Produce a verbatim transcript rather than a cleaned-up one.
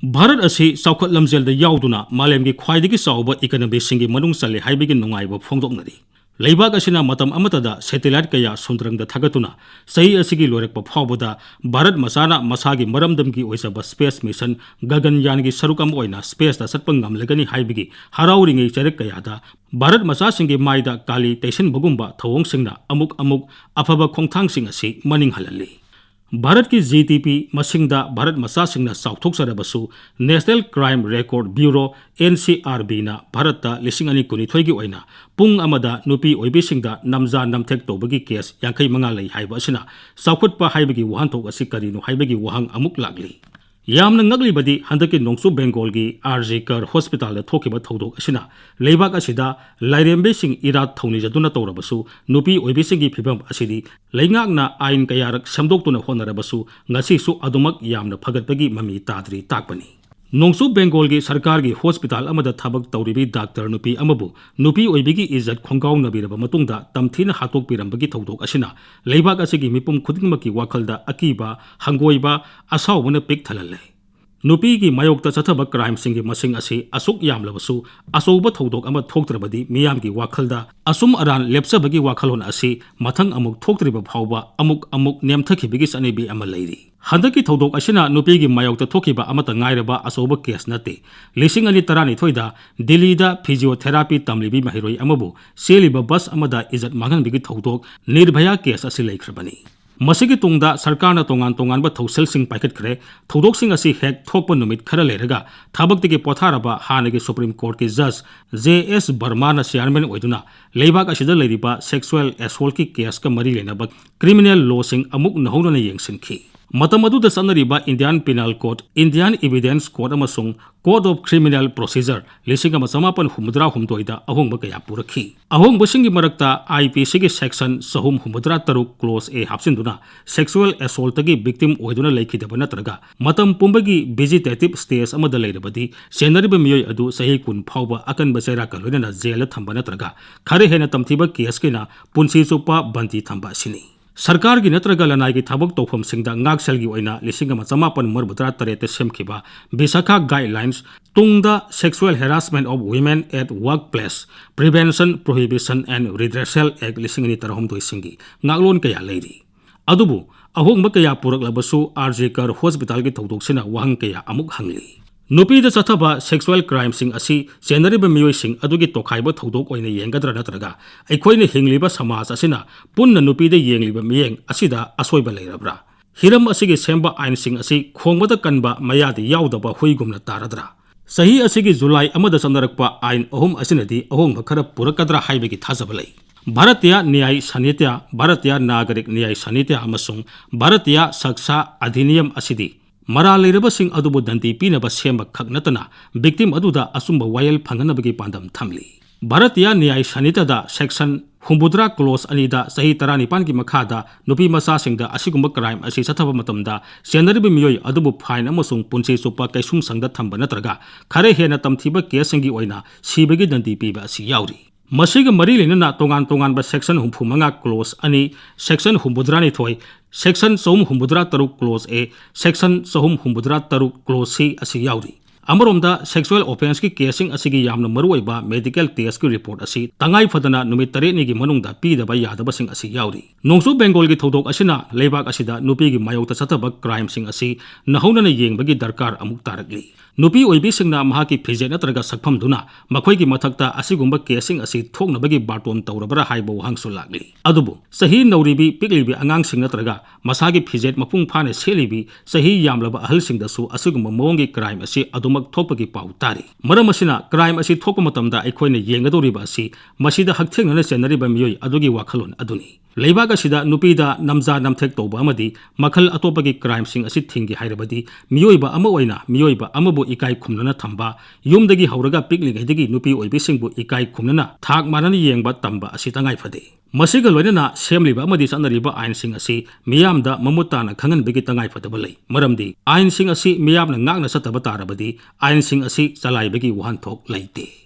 ꯚꯥꯔꯠ ꯑꯁꯤ ꯆꯥꯎꯈꯠ ꯂꯝꯖꯦꯜꯗ ꯌꯥꯎꯗꯨꯅ ꯃꯥꯂꯦꯝꯒꯤ ꯈ꯭ꯋꯥꯏꯗꯒꯤ ꯆꯥꯎꯕ economyꯁꯤꯡꯒꯤ ꯃꯅꯨꯡ ꯆꯜꯂꯤ ꯍꯥꯏꯕꯒꯤ ꯅꯨꯡꯉꯥꯏꯕ ꯐꯣꯡꯗꯣꯛꯅꯔꯤ꯫ ꯂꯩꯕꯥꯛ ꯑꯁꯤꯅ ꯃꯇꯝ ꯑꯃꯠꯇꯗ satellite ꯀꯌꯥ ꯁꯃꯨꯗ꯭ꯔꯪꯗ ꯊꯥꯒꯠꯇꯨꯅ ꯆꯍꯤ ꯑꯁꯤꯒꯤ ꯂꯣꯏꯔꯛꯄ ꯐꯥꯎꯕꯗ ꯚꯥꯔꯠ ꯃꯆꯥꯅ ꯃꯁꯥꯒꯤ ꯃꯔꯝꯗꯝꯒꯤ ꯑꯣꯏꯖꯕ space mission ꯒꯒꯟꯌꯥꯟꯒꯤ ꯁꯔꯨꯛ ꯑꯃ ꯑꯣꯏꯅ spaceꯇ ꯆꯠꯄ ꯉꯝꯂꯒꯅꯤ ꯍꯥꯏꯕꯒꯤ ꯍꯔꯥꯎꯔꯤꯉꯩ ꯆꯩꯔꯛ ꯀꯌꯥꯗ ꯚꯥꯔꯠ ꯃꯆꯥꯁꯤꯡꯒꯤ ꯃꯥꯏꯗ ꯀꯥꯂꯤ ꯇꯩꯁꯤꯟꯕꯒꯨꯝꯕ ꯊꯧꯑꯣꯡꯁꯤꯡꯅ ꯑꯃꯨꯛ ꯑꯃꯨꯛ ꯑꯐꯕ ꯈꯣꯡꯊꯥꯡꯁꯤꯡ ꯑꯁꯤ ꯃꯅꯤꯡ ꯍꯜꯍꯜꯂꯤ꯫ ꯚꯥꯔꯠꯀꯤ GDP ꯃꯁꯤꯡꯗ ꯚꯥꯔꯠ ꯃꯆꯥꯁꯤꯡꯅ ꯆꯥꯎꯊꯣꯛꯆꯔꯕꯁꯨ, National Crime Record Bureau, NCRBꯅ ꯚꯥꯔꯠꯇ ꯂꯤꯁꯤꯡ ꯑꯅꯤ ꯀꯨꯟꯅꯤꯊꯣꯏꯒꯤ ꯑꯣꯏꯅ ꯄꯨꯡ ꯑꯃꯗ ꯅꯨꯄꯤ ꯑꯣꯏꯕꯤꯁꯤꯡꯗ ꯅꯝꯖꯥ ꯅꯝꯊꯦꯛ ꯇꯧꯕꯒꯤ case ꯌꯥꯡꯈꯩ ꯃꯉꯥ ꯂꯩ ꯍꯥꯏꯕ ꯑꯁꯤꯅ ꯆꯥꯎꯈꯠꯄ ꯍꯥꯏꯕꯒꯤ ꯋꯥꯍꯟꯊꯣꯛ ꯑꯁꯤ ꯀꯔꯤꯅꯣ ꯍꯥꯏꯕꯒꯤ ꯋꯥꯍꯪ ꯑꯃꯨꯛ ꯂꯥꯛꯂꯤ꯫ ꯌꯥꯝꯅ ꯉꯛꯂꯤꯕꯗꯤ ꯍꯟꯗꯛꯀꯤ ꯅꯣꯡꯆꯨꯞ ꯕꯦꯡꯒꯣꯜꯒꯤ RG Kar Hospitalꯗ ꯊꯣꯛꯈꯤꯕ ꯊꯧꯗꯣꯛ ꯑꯁꯤꯅ ꯂꯩꯕꯥꯛ ꯑꯁꯤꯗ ꯂꯥꯏꯔꯦꯝꯕꯤꯁꯤꯡ ꯏꯔꯥꯠ ꯊꯧꯅꯤꯖꯗꯨꯅ ꯇꯧꯔꯕꯁꯨ, ꯅꯨꯄꯤ ꯑꯣꯏꯕꯤꯁꯤꯡꯒꯤ ꯐꯤꯕꯝ ꯑꯁꯤꯗꯤ ꯂꯩꯉꯥꯛꯅ ꯑꯥꯏꯟ ꯀꯌꯥꯔꯛ ꯁꯦꯝꯗꯣꯛꯇꯨꯅ ꯍꯣꯠꯅꯔꯕꯁꯨ ꯉꯁꯤꯁꯨ ꯑꯗꯨꯃꯛ ꯌꯥꯝꯅ ꯐꯒꯠꯄꯒꯤ ꯃꯃꯤ ꯇꯥꯗ꯭ꯔꯤ ꯇꯥꯛꯄꯅꯤ꯫ ꯅꯣꯡꯆꯨꯞ ꯕꯦꯡꯒꯣꯜꯒꯤ ꯁꯔꯀꯥꯔꯒꯤ ꯍꯣꯁꯄꯤꯇꯥꯜ ꯑꯃꯗ ꯊꯕꯛ ꯇꯧꯔꯤꯕꯤ ꯗꯥꯛꯇꯔ ꯅꯨꯄꯤ ꯑꯃꯕꯨ ꯅꯨꯄꯤ ꯑꯣꯏꯕꯤꯒꯤ ꯏꯖꯠ ꯈꯣꯡꯒꯥꯎꯅꯕꯤꯔꯕ ꯃꯇꯨꯡꯗ ꯇꯝꯊꯤꯅ ꯍꯥꯠꯇꯣꯛꯄꯤꯔꯝꯕꯒꯤ ꯊꯧꯗꯣꯛ ꯑꯁꯤꯅ ꯂꯩꯕꯥꯛ ꯑꯁꯤꯒꯤ ꯃꯤꯄꯨꯝ ꯈꯨꯗꯤꯡꯃꯛꯀꯤ ꯋꯥꯈꯜꯗ ꯑꯀꯤꯕ, ꯍꯪꯒꯣꯏꯕ, ꯑꯁꯥꯎꯕꯅ ꯄꯤꯛ ꯊꯜꯍꯜꯂꯦ꯫ ꯅꯨꯄꯤꯒꯤ ꯃꯥꯌꯣꯛꯇ ꯆꯠꯊꯕ crimeꯁꯤꯡꯒꯤ ꯃꯁꯤꯡ ꯑꯁꯤ ꯑꯁꯨꯛ ꯌꯥꯝꯂꯕꯁꯨ, ꯑꯆꯧꯕ ꯊꯧꯗꯣꯛ ꯑꯃ ꯊꯣꯛꯇ꯭ꯔꯕꯗꯤ ꯃꯤꯌꯥꯝꯒꯤ ꯋꯥꯈꯜꯗ ꯑꯆꯨꯝ ꯑꯔꯥꯟ ꯂꯦꯞꯆꯕꯒꯤ ꯋꯥꯈꯜꯂꯣꯟ ꯑꯁꯤ ꯃꯊꯪ ꯑꯃꯨꯛ ꯊꯣꯛꯇ꯭ꯔꯤꯕ ꯐꯥꯎꯕ ꯑꯃꯨꯛ ꯑꯃꯨꯛ ꯅꯦꯝꯊꯈꯤꯕꯒꯤ ꯆꯠꯅꯕꯤ ꯑꯃ ꯂꯩꯔꯤ꯫ ꯍꯟꯗꯛꯀꯤ ꯊꯧꯗꯣꯛ ꯑꯁꯤꯅ ꯅꯨꯄꯤꯒꯤ ꯃꯥꯌꯣꯛꯇ ꯊꯣꯛꯈꯤꯕ ꯑꯃꯠꯇ ꯉꯥꯏꯔꯕ ꯑꯆꯧꯕ case ꯅꯠꯇꯦ꯫ ꯂꯤꯁꯤꯡ ꯑꯅꯤ ꯇꯔꯥꯅꯤꯊꯣꯏꯗ ꯗꯤꯜꯂꯤꯗ physiotherapy ꯇꯝꯂꯤꯕꯤ ꯃꯍꯩꯔꯣꯏ ꯑꯃꯕꯨ ꯆꯦꯜꯂꯤꯕ bus ꯑꯃꯗ ꯏꯖꯠ ꯃꯥꯡꯍꯟꯕꯒꯤ ꯊꯧꯗꯣꯛ Nirbhaya case ꯑꯁꯤ ꯂꯩꯈ꯭ꯔꯕꯅꯤ꯫ ꯃꯁꯤꯒꯤ ꯇꯨꯡꯗ ꯁꯔꯀꯥꯔꯅ ꯇꯣꯉꯥꯟ ꯇꯣꯉꯥꯟꯕ ꯊꯧꯁꯤꯜꯁꯤꯡ ꯄꯥꯏꯈꯠꯈ꯭ꯔꯦ꯫ ꯊꯧꯗꯣꯛꯁꯤꯡ ꯑꯁꯤ ꯍꯦꯛ ꯊꯣꯛꯄ ꯅꯨꯃꯤꯠ ꯈꯔ ꯂꯩꯔꯒ ꯊꯕꯛꯇꯒꯤ ꯄꯣꯊꯥꯔꯕ ꯍꯥꯟꯅꯒꯤ Supreme Courtꯀꯤ Judge J S Vermana chairman ꯑꯣꯏꯗꯨꯅ ꯂꯩꯕꯥꯛ ꯑꯁꯤꯗ ꯂꯩꯔꯤꯕ sexual assaultꯀꯤ caseꯀ ꯃꯔꯤ ꯂꯩꯅꯕ criminal lawꯁꯤꯡ ꯑꯃꯨꯛ ꯅꯧꯍꯧꯅꯅ ꯌꯦꯡꯁꯤꯟꯈꯤ꯫ ꯃꯇꯝ ꯑꯗꯨꯗ ꯆꯠꯅꯔꯤꯕ Indian Penal Code, Indian Evidence Code ꯑꯃꯁꯨꯡ Code of Criminal Procedure ꯂꯤꯁꯤꯡ ꯑꯃ ꯆꯃꯥꯄꯟ ꯍꯨꯝꯐꯨꯇꯔꯥ ꯍꯨꯝꯗꯣꯏꯗ ꯑꯍꯣꯡꯕ ꯀꯌꯥ ꯄꯨꯔꯛꯈꯤ꯫ ꯑꯍꯣꯡꯕꯁꯤꯡꯒꯤ ꯃꯔꯛꯇ IPCꯒꯤ section ꯆꯍꯨꯝ ꯍꯨꯝꯐꯨꯇꯔꯥ ꯇꯔꯨꯛ clause A ꯍꯥꯞꯆꯤꯟꯗꯨꯅ sexual assaultꯇꯒꯤ victim ꯑꯣꯏꯗꯨꯅ ꯂꯩꯈꯤꯗꯕ ꯅꯠꯇ꯭ꯔꯒ ꯃꯇꯝ ꯄꯨꯝꯕꯒꯤ vegetative stage ꯑꯃꯗ ꯂꯩꯔꯕꯗꯤ ꯆꯦꯟꯅꯔꯤꯕ ꯃꯤꯑꯣꯏ ꯑꯗꯨ ꯆꯍꯤ ꯀꯨꯟ ꯐꯥꯎꯕ ꯑꯀꯟꯕ ꯆꯩꯔꯥꯛꯀ ꯂꯣꯏꯅꯅ jailꯗ ꯊꯝꯕ ꯅꯠꯇ꯭ꯔꯒ ꯈꯔ ꯍꯦꯟꯅ ꯇꯝꯊꯤꯕ caseꯀꯤꯅ ꯄꯨꯟꯁꯤ ꯆꯨꯞꯄ ꯕꯟꯗꯤ ꯊꯝꯕ ꯑꯁꯤꯅꯤ꯫ ꯁꯔꯀꯥꯔꯒꯤ ꯅꯠꯇ꯭ꯔꯒ ꯂꯅꯥꯏꯒꯤ ꯊꯕꯛ ꯇꯧꯐꯝꯁꯤꯡꯗ ꯉꯥꯛꯁꯦꯜꯒꯤ ꯑꯣꯏꯅ ꯂꯤꯁꯤꯡ ꯑꯃ ꯆꯃꯥꯄꯟ ꯃꯔꯤꯐꯨꯇꯔꯥ ꯇꯔꯦꯠꯇ ꯁꯦꯝꯈꯤꯕ ꯕꯤꯁꯥꯈꯥ Guidelines, ꯇꯨꯡꯗ Sexual Harassment of Women at Workplace, Prevention, Prohibition and Redressal Act ꯂꯤꯁꯤꯡ ꯑꯅꯤ ꯇꯔꯥꯍꯨꯝꯗꯣꯏꯁꯤꯡꯒꯤ ꯉꯥꯛꯂꯣꯟ ꯀꯌꯥ ꯂꯩꯔꯤ꯫ ꯑꯗꯨꯕꯨ ꯑꯍꯣꯡꯕ ꯀꯌꯥ ꯄꯨꯔꯛꯂꯕꯁꯨ, ꯑꯥꯔ ꯖꯦ ꯀꯔ ꯍꯣꯁꯄꯤꯇꯥꯜꯒꯤ ꯊꯧꯗꯣꯛꯁꯤꯅ ꯋꯥꯍꯪ ꯀꯌꯥ ꯑꯃꯨꯛ ꯍꯪꯂꯤ꯫ ꯅꯨꯄꯤꯗ ꯆꯠꯊꯕ sexual crimeꯁꯤꯡ ꯑꯁꯤ ꯆꯦꯟꯅꯔꯤꯕ ꯃꯤꯑꯣꯏꯁꯤꯡ ꯑꯗꯨꯒꯤ ꯇꯣꯈꯥꯏꯕ ꯊꯧꯗꯣꯛ ꯑꯣꯏꯅ ꯌꯦꯡꯒꯗ꯭ꯔꯥ, ꯅꯠꯇ꯭ꯔꯒ ꯑꯩꯈꯣꯏꯅ ꯍꯤꯡꯂꯤꯕ ꯁꯃꯥꯖ ꯑꯁꯤꯅ ꯄꯨꯟꯅ ꯅꯨꯄꯤꯗ ꯌꯦꯡꯂꯤꯕ ꯃꯤꯠꯌꯦꯡ ꯑꯁꯤꯗ ꯑꯁꯣꯏꯕ ꯂꯩꯔꯕ꯭ꯔꯥ? ꯍꯤꯔꯝ ꯑꯁꯤꯒꯤ ꯁꯦꯝꯕ ꯑꯥꯏꯟꯁꯤꯡ ꯑꯁꯤ ꯈꯣꯡꯕꯗ ꯀꯟꯕ ꯃꯌꯥꯗ ꯌꯥꯎꯗꯕ ꯍꯨꯏꯒꯨꯝꯅ ꯇꯥꯔꯗ꯭ꯔꯥ? ꯆꯍꯤ ꯑꯁꯤꯒꯤ ꯖꯨꯂꯥꯏ ꯑꯃꯗ ꯆꯠꯅꯔꯛꯄ ꯑꯥꯏꯟ ꯑꯍꯨꯝ ꯑꯁꯤꯅꯗꯤ ꯑꯍꯣꯡꯕ ꯈꯔ ꯄꯨꯔꯛꯀꯗ꯭ꯔꯥ ꯍꯥꯏꯕꯒꯤ ꯊꯥꯖꯕ ꯂꯩ꯫ ꯚꯥꯔꯇꯤꯌꯥ ꯅ꯭ꯌꯥꯌ ꯁꯥꯅꯤꯇ꯭ꯌ, ꯚꯥꯔꯇꯤꯌꯥ ꯅꯥꯒꯔꯤꯛ ꯅ꯭ꯌꯥꯌ ꯁꯥꯅꯤꯇ꯭ꯌ ꯑꯃꯁꯨꯡ ꯚꯥꯔꯇꯤꯌꯥ ꯁꯛꯁꯥ ꯑꯙꯤꯅꯤꯌꯝ ꯑꯁꯤꯗꯤ ꯃꯔꯥꯜ ꯂꯩꯔꯕꯁꯤꯡ ꯑꯗꯨꯕꯨ ꯗꯟꯗꯤ ꯄꯤꯅꯕ ꯁꯦꯝꯕ ꯈꯛ ꯅꯠꯇꯅ, victim ꯑꯗꯨꯗ ꯑꯆꯨꯝꯕ ꯋꯥꯌꯦꯜ ꯐꯪꯍꯟꯅꯕꯒꯤ ꯄꯥꯟꯗꯝ ꯊꯝꯂꯤ꯫ ꯚꯥꯔꯇꯤꯌꯥ ꯅ꯭ꯌꯥꯌ ꯁꯥꯅꯤꯇꯗ section ꯍꯨꯝꯐꯨꯇꯔꯥ clause ꯑꯅꯤꯗ ꯆꯍꯤ ꯇꯔꯥꯅꯤꯄꯥꯟꯒꯤ ꯃꯈꯥꯗ ꯅꯨꯄꯤ ꯃꯆꯥꯁꯤꯡꯗ ꯑꯁꯤꯒꯨꯝꯕ crime ꯑꯁꯤ ꯆꯠꯊꯕ ꯃꯇꯝꯗ ꯆꯦꯟꯅꯔꯤꯕ ꯃꯤꯑꯣꯏ ꯑꯗꯨꯕꯨ fine ꯑꯃꯁꯨꯡ ꯄꯨꯟꯁꯤ ꯆꯨꯞꯄ ꯀꯩꯁꯨꯝꯁꯪꯗ ꯊꯝꯕ ꯅꯠꯇ꯭ꯔꯒ ꯈꯔ ꯍꯦꯟꯅ ꯇꯝꯊꯤꯕ caseꯁꯤꯡꯒꯤ ꯑꯣꯏꯅ ꯁꯤꯕꯒꯤ ꯗꯟꯗꯤ ꯄꯤꯕ ꯑꯁꯤ ꯌꯥꯎꯔꯤ꯫ ꯃꯁꯤꯒ ꯃꯔꯤ ꯂꯩꯅꯅ ꯇꯣꯉꯥꯟ ꯇꯣꯉꯥꯟꯕ section ꯍꯨꯝꯐꯨ ꯃꯉꯥ clause ꯑꯅꯤ, section ꯍꯨꯝꯐꯨꯇꯔꯥ ꯅꯤꯊꯣꯏ, section ꯆꯍꯨꯝ ꯍꯨꯝꯐꯨꯇꯔꯥ ꯇꯔꯨꯛ clause A, section ꯆꯍꯨꯝ ꯍꯨꯝꯐꯨꯇꯔꯥ ꯇꯔꯨꯛ clause C ꯑꯁꯤ ꯌꯥꯎꯔꯤ꯫ ꯑꯃꯔꯣꯝꯗ, sexual offenceꯀꯤ caseꯁꯤꯡ ꯑꯁꯤꯒꯤ ꯌꯥꯝꯅ ꯃꯔꯨꯑꯣꯏꯕ medical testꯀꯤ report ꯑꯁꯤ ꯇꯉꯥꯏ ꯐꯗꯅ ꯅꯨꯃꯤꯠ ꯇꯔꯦꯠꯅꯤꯒꯤ ꯃꯅꯨꯡꯗ ꯄꯤꯗꯕ ꯌꯥꯗꯕꯁꯤꯡ ꯑꯁꯤ ꯌꯥꯎꯔꯤ꯫ ꯅꯣꯡꯆꯨꯞ ꯕꯦꯡꯒꯣꯜꯒꯤ ꯊꯧꯗꯣꯛ ꯑꯁꯤꯅ ꯂꯩꯕꯥꯛ ꯑꯁꯤꯗ ꯅꯨꯄꯤꯒꯤ ꯃꯥꯌꯣꯛꯇ ꯆꯠꯊꯕ crimeꯁꯤꯡ ꯑꯁꯤ ꯅꯧꯍꯧꯅꯅ ꯌꯦꯡꯕꯒꯤ ꯗꯔꯀꯥꯔ ꯑꯃꯨꯛ ꯇꯥꯔꯛꯂꯤ꯫ ꯅꯨꯄꯤ ꯑꯣꯏꯕꯤꯁꯤꯡꯅ ꯃꯍꯥꯛꯀꯤ ꯐꯤꯖꯦꯠ ꯅꯠꯇ꯭ꯔꯒ ꯁꯛꯐꯝꯗꯨꯅ ꯃꯈꯣꯏꯒꯤ ꯃꯊꯛꯇ ꯑꯁꯤꯒꯨꯝꯕ caseꯁꯤꯡ ꯑꯁꯤ ꯊꯣꯛꯅꯕꯒꯤ ꯕꯥꯔꯇꯣꯟ ꯇꯧꯔꯕ꯭ꯔꯥ ꯍꯥꯏꯕ ꯋꯥꯍꯪꯁꯨ ꯂꯥꯛꯂꯤ꯫ ꯑꯗꯨꯕꯨ ꯆꯍꯤ ꯅꯧꯔꯤꯕꯤ, ꯄꯤꯛꯂꯤꯕꯤ ꯑꯉꯥꯡꯁꯤꯡ ꯅꯠꯇ꯭ꯔꯒ ꯃꯁꯥꯒꯤ ꯐꯤꯖꯦꯠ ꯃꯄꯨꯡ ꯐꯥꯅ ꯁꯦꯠꯂꯤꯕꯤ ꯆꯍꯤ ꯌꯥꯝꯂꯕ ꯑꯍꯜꯁꯤꯡꯗꯁꯨ ꯑꯁꯤꯒꯨꯝꯕ ꯃꯑꯣꯡꯒꯤ crime ꯑꯁꯤ ꯑꯗꯨꯃꯛ ꯊꯣꯛꯄꯒꯤ ꯄꯥꯎ ꯇꯥꯔꯤ꯫ ꯃꯔꯝ ꯑꯁꯤꯅ, crime ꯑꯁꯤ ꯊꯣꯛꯄ ꯃꯇꯝꯗ ꯑꯩꯈꯣꯏꯅ ꯌꯦꯡꯒꯗꯧꯔꯤꯕ ꯑꯁꯤ ꯃꯁꯤꯗ ꯍꯛꯊꯦꯡꯅꯅ ꯆꯦꯟꯅꯔꯤꯕ ꯃꯤꯑꯣꯏ ꯑꯗꯨꯒꯤ ꯋꯥꯈꯜꯂꯣꯟ ꯑꯗꯨꯅꯤ꯫ ꯂꯩꯕꯥꯛ ꯑꯁꯤꯗ ꯅꯨꯄꯤꯗ ꯅꯝꯖꯥ ꯅꯝꯊꯦꯛ ꯇꯧꯕ ꯑꯃꯗꯤ ꯃꯈꯜ ꯑꯇꯣꯞꯄꯒꯤ crimeꯁꯤꯡ ꯑꯁꯤ ꯊꯤꯡꯒꯦ ꯍꯥꯏꯔꯕꯗꯤ, ꯃꯤꯑꯣꯏꯕ ꯑꯃ ꯑꯣꯏꯅ ꯃꯤꯑꯣꯏꯕ ꯑꯃꯕꯨ ꯏꯀꯥꯏ ꯈꯨꯝꯅꯅ ꯊꯝꯕ, ꯌꯨꯝꯗꯒꯤ ꯍꯧꯔꯒ ꯄꯤꯛꯂꯤꯉꯩꯗꯒꯤ ꯅꯨꯄꯤ ꯑꯣꯏꯕꯤꯁꯤꯡꯕꯨ ꯏꯀꯥꯏ ꯈꯨꯝꯅꯅ ꯊꯥꯛ ꯃꯥꯟꯅꯅ ꯌꯦꯡꯕ ꯇꯝꯕ ꯑꯁꯤ ꯇꯉꯥꯏ ꯐꯗꯦ꯫ ꯃꯁꯤꯒ ꯂꯣꯏꯅꯅ ꯁꯦꯝꯂꯤꯕ ꯑꯃꯗꯤ ꯆꯠꯅꯔꯤꯕ ꯑꯥꯏꯟꯁꯤꯡ ꯑꯁꯤ ꯃꯤꯌꯥꯝꯗ ꯃꯃꯨꯠ ꯇꯥꯅ ꯈꯪꯍꯟꯕꯒꯤ ꯇꯉꯥꯏ ꯐꯗꯕ ꯂꯩ꯫ ꯃꯔꯝꯗꯤ ꯑꯥꯏꯟꯁꯤꯡ ꯑꯁꯤ ꯃꯤꯌꯥꯝꯅ ꯉꯥꯛꯅ ꯆꯠꯇꯕ ꯇꯥꯔꯕꯗꯤ ꯑꯥꯏꯟꯁꯤꯡ ꯑꯁꯤ ꯆꯂꯥꯏꯕꯒꯤ ꯋꯥꯍꯟꯊꯣꯛ ꯂꯩꯇꯦ꯫